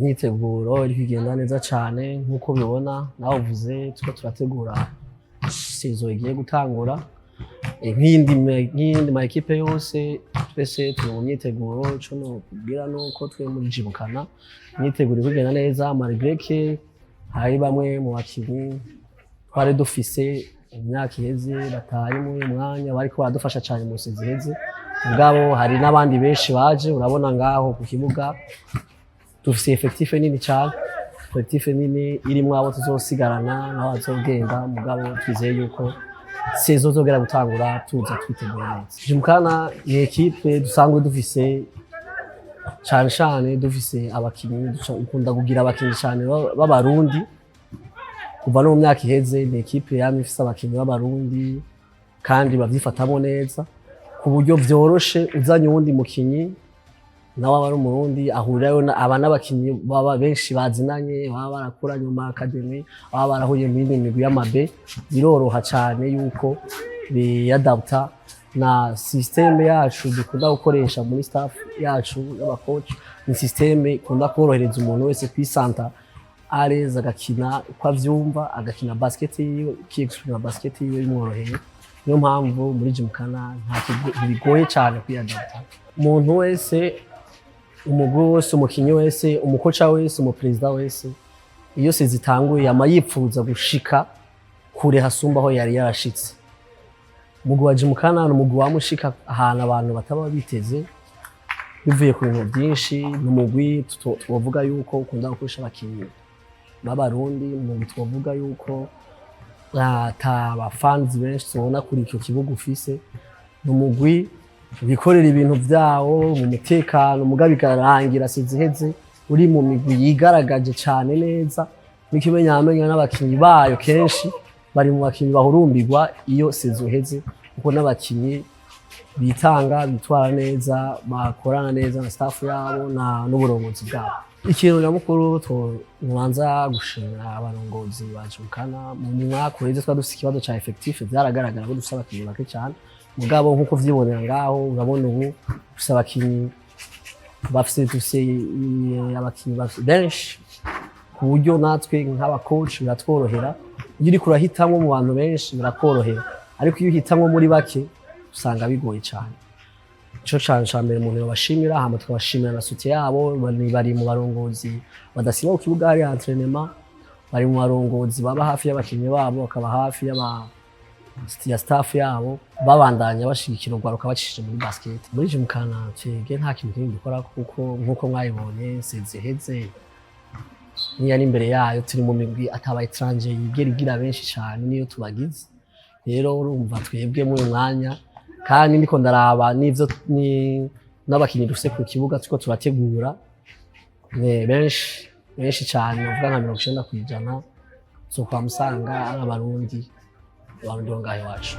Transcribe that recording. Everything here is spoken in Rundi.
Imyiteguro iriko igenda neza cane nk'uko ubibona nawe uvuze, turiko turategura saison igiye gutangura. Nk'iyindi ma équipe yose, twese turi mu myiteguro. Ico nokubwira nuko twe muri Gymkhana imyiteguro iriko igenda neza, malgré que hari bamwe mu bakinyi twari dufise imyaka iheze batari muri uyu mwanya, bariko baradufasha cane mu saison iheze. Mugabo hari n'abandi benshi baje. Urabona ngaho ku kibuga dufise effectif nini cane, effectif nini irimwo abo tuzosigarana n'abo bazogenda. Mugabo twizeye yuko saison izogera gutangura tuza twiteguye neza. Gymkhana ni équipe dusanzwe dufise cane cane, dufise abakinyi, ikunda kugira abakinyi cane b'Abarundi. Kuva no mu myaka iheze ni équipe yamye ifise abakinyi b'Abarundi kandi bavyifatamwo neza, ku buryo vyoroshe uzanye uwundi mukinyi nawe aba ari Umurundi, ahurirayo aba n'abakinyi baba benshi bazinanye, baba barakuranye mu ma académie, baba barahuriye mu yindi migwi y'ama B. Biroroha cane yuko biyadapta na système yacu dukunda gukoresha muri staff yacu y'aba coach. Ni système ikunda korohereza umuntu wese kwisanta à l'aise, agakina uko avyumva, agakina basket yiwe, akiexprima basket yiwe bimworoheye. Niyo mpamvu muri Gymkhana nta ntibigoye cane kwiyadapta. Umuntu wese, umugwi wese, umukinyi wese, umukoca wese, umuperezida wese, iyo saison itanguye yama yipfuza gushika kure hasumba aho yari yarashitse. Umugwi wa Gymkhana ni umugwi wama ushika ahantu abantu bataba biteze, bivuye ku bintu byinshi. Ni umugwi twovuga yuko ukunda gukoresha abakinyi b'Abarundi, umugwi twovuga yuko ata bafanzi benshi tubona kuri icyo kibuga ufise. Ni umugwi wikorera ibintu vyawo mu mutekano, muga bikarangira saison iheze uri mu migwi yigaragaje cane neza. N'ikimenyamenya, n'abakinyi bayo kenshi bari mu bakinyi bahurumbirwa iyo saison iheze, kuko n'abakinyi bitanga, bitwara neza, bakorana neza na staff yabo na n'uburongozi bwabo. Ikintu nyamukuru tubanza gushimira abarongozi ba Gymkhana: mu mwaka uheze twari dufise ikibazo ca effectif, vyaragaragara ko dufise abakinyi bake cane. Mugabo nkuko vyibonera ngaho, urabona ubu dufise abakinyi bafise, dufise abakinyi benshi, ku buryo natwe nk'aba coach biratworohera. Iyo uriko urahitamwo mu bantu benshi birakorohera, ariko iyo uhitamwo muri bake usanga bigoye cane. Ico cane ca mbere umuntu yobashimira. Hama tukabashimira na soutien yabo. Bari mu barongozi badasiba ku kibuga hari entraînement, bari mu barongozi baba hafi y'abakinyi babo, bakaba hafi ya staff yabo, babandanya bashigikira urwaruka bacishije muri basket. Muri Gymkhana twebwe nta kintu kinini dukora, kuko nkuko mwayibonye saison iheze niyo ari imbere yayo, turi mu migwi ataba étranger yigera igira benshi cane. Niyo tubagize rero, urumva twebwe muri uyu mwanya, kandi ndiko ndaraba n'ivyo ni n'abakinyi dufise ku kibuga turiko turategura, ni benshi benshi cane, uvuga nka 90% uzokwa musanga ari Abarundi, Abarundi bo ngaho iwacu.